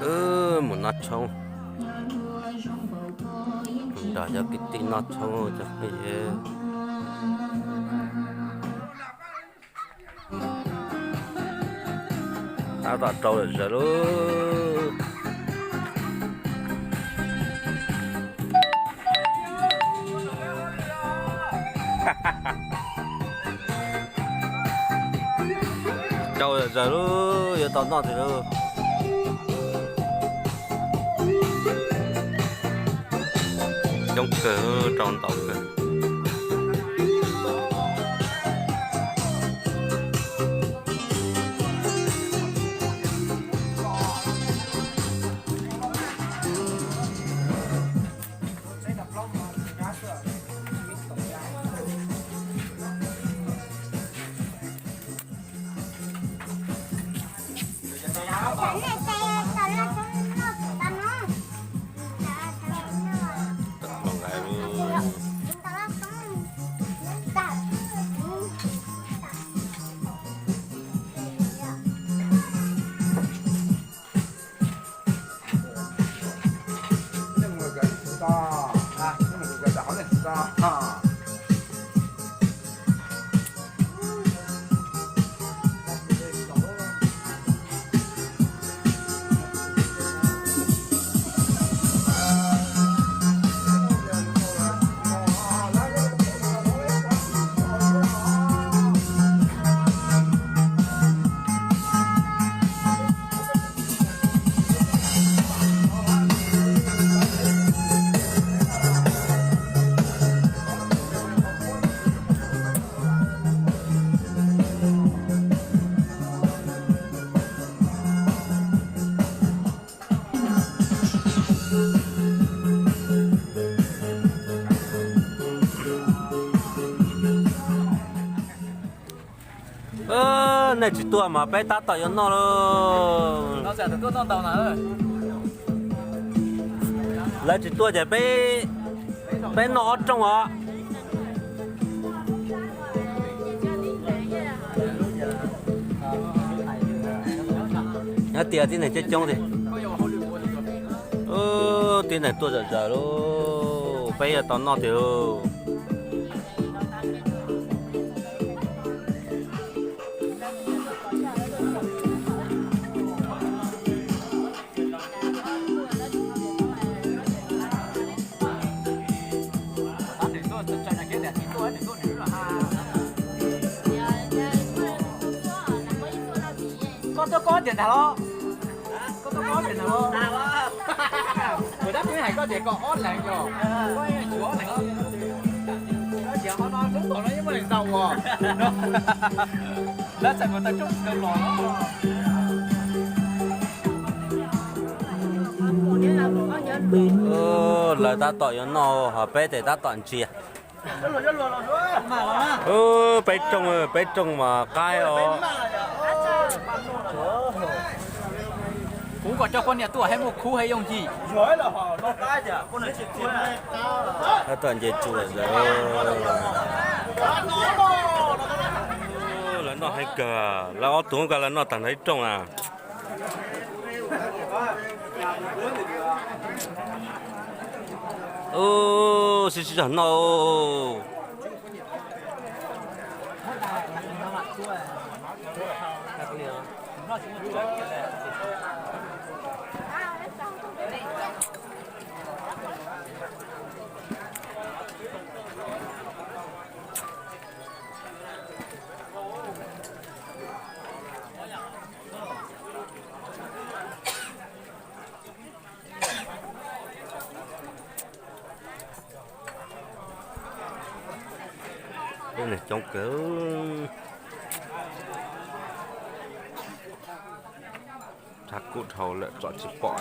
Mus noj tshoob nrog cov kwv tij noj tshoob cov phooj ywg. Tab tom rau zom zaws lub. Rau zom zaws lub, yuav tau noj tiag lub. Coob kawg, rau ntau kawg. Nej tsis tuaj mas peb tab tom yuav noj lauj. Lawv tsis tuaj ces peb, peb noj ob rooj os. Nyob tias tib neeg coob coob tiag. Tib neeg tuaj zom zaws lauj, peb yuav tau noj tiag lauj. Koj tuaj koj tias ntag los? Koj tuaj koj tias ntag los? Kuv tab twb hais koj tias koj ob leeg yog, koj yeej tshuav ob leeg. Koj tias qhov no lub tom no yeej muaj leej tau ua. Lawv txawm mus tau rooj tsis tau los. Lawv tab tom yuav noj ho peb tes tab tom ntsia. Peb rooj, peb rooj mas qaib os. Kuv kom cov poj niam tuaj hais muaj khub hais yooj yim. Tab tom nce tsuas lawm. Lawv noj heev kawg, lawv ob tug kawg lawv noj tag nrho ib rooj na. Ub, sib sib zog noj. Peb neeg coob kawg. Tshaj kub dhau lawm tsom tsis pom.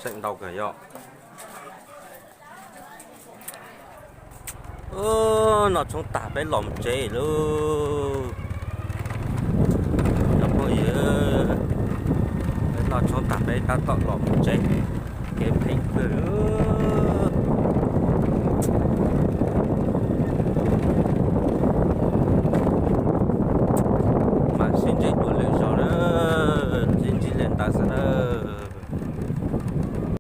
Seem ntau kawg yom. Noj tshoob tag peb los mus tsev lauj. Cov phooj ywg, peb noj tshoob tag peb tab tom los mus tsev, kev phem kawg lauj.